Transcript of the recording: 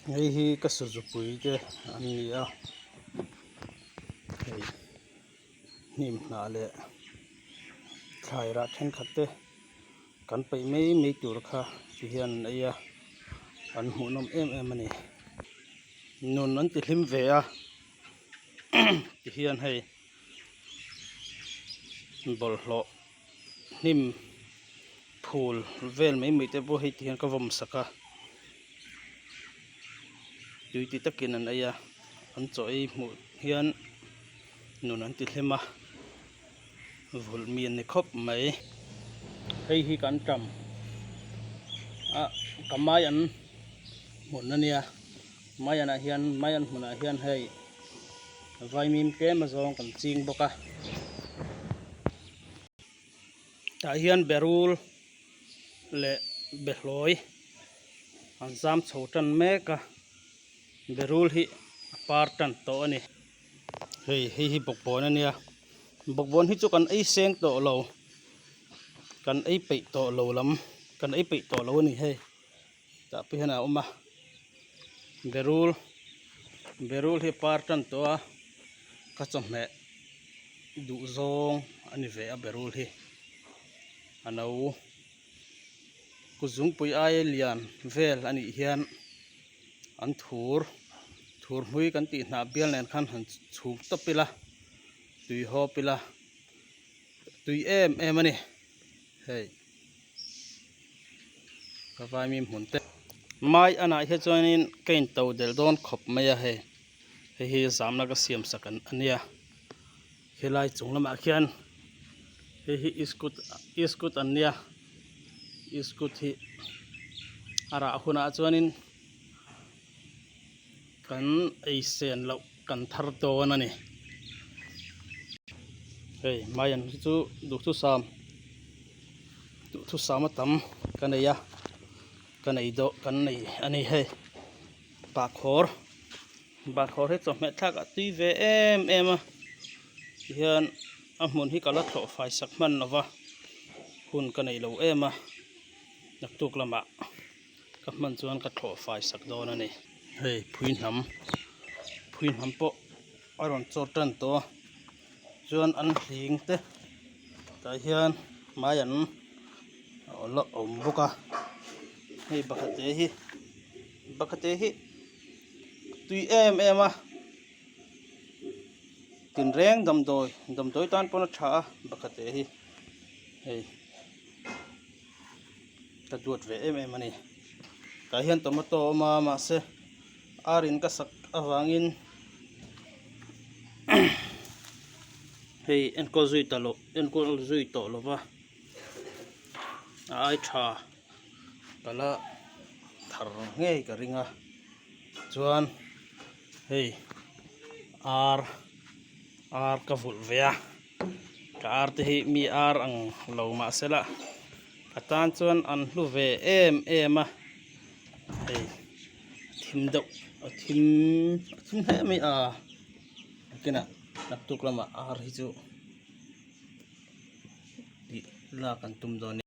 Hei hi ka sazupui te an ni a hei hnim hnah leh thlai rah thenkhat te kan peih mai mai tur kha ti hian an ei a an hmuhnawm em em a ni nun an ti hlim ve a ti hian hei bawlhhlawh hnim phul vel mai mai te pawh hei ti hian ka vawm sak a tui ti takin an ei a an chaw ei hmuh hian nun an ti hlim a vulh mi an ni khawp mai. Hei hi kan tam a ka mai an hmun a nia mai anah hian mai an hmunah hian hei vaimim tlem azawng kan ching bawk a tah hian berul leh behlawi an zam chho tan mek a berul hi a par tan tawh a ni. Hei hei hi bawkbawn a nia bawkbawn hi chu kan ei seng tawh lo kan ei peih tawh lo lam kan ei peih tawh lo a ni hei tah pawh hian a awm a berul berul hi a par tan tawh a ka chawhmeh duh zawng a ni ve a berul hi a no kut zungpui aia lian vel a nih hian. An thur thur hmui kan tih hnah bial nen khan han chhum tawp ila tui hawp ila tui em em a ni hei ka vaimi hmun te mai anah hian chuanin ka in to delh dawn khawp mai a hei hei hi zamna ka siam sak a nia helai chung lamah khian hei hi iskut iskut an nia iskut hi a rah hunah chuanin kan ei sen loh kan thar dawn a ni hei mai an hi chu duhthusam duhthusam a tam ka nei a ka nei dawh kan nei a ni hei bahkhawr bahkhawr hi chawhmeh thlak a tui ve em em a tihian a hmun hi ka la thlawh fai sak hman lo va hun ka nei lo em a naktuk lamah ka hman chuan ka thlawh fai sak dawn a ni. Hei phui hnam phui hnam pawh a rawn chawr tan tawh a chuan an hling te tah hian mai an la awm bawk a hei bakate hi bakate hi tui em em a tinreng damdawi damdawi tan pawn a tha a bakate hi hei. Ka duat ve em em a ni. Tah hian tomato a awm a mahse ar in ka sak avangin hei enkawl zui ta loh enkawl zui tawh lo va a ai tha ka la thar ngei ka ring a chuan hei ar ar ka vulh ve a. Ka ar te hi mi ar ang lo mahsela a tan chuan an hlu ve em em a hei a thim deuh a thim a thim hle mai a nakinah naktuk lamah ar hi chu tih lak an tum dawn a ni.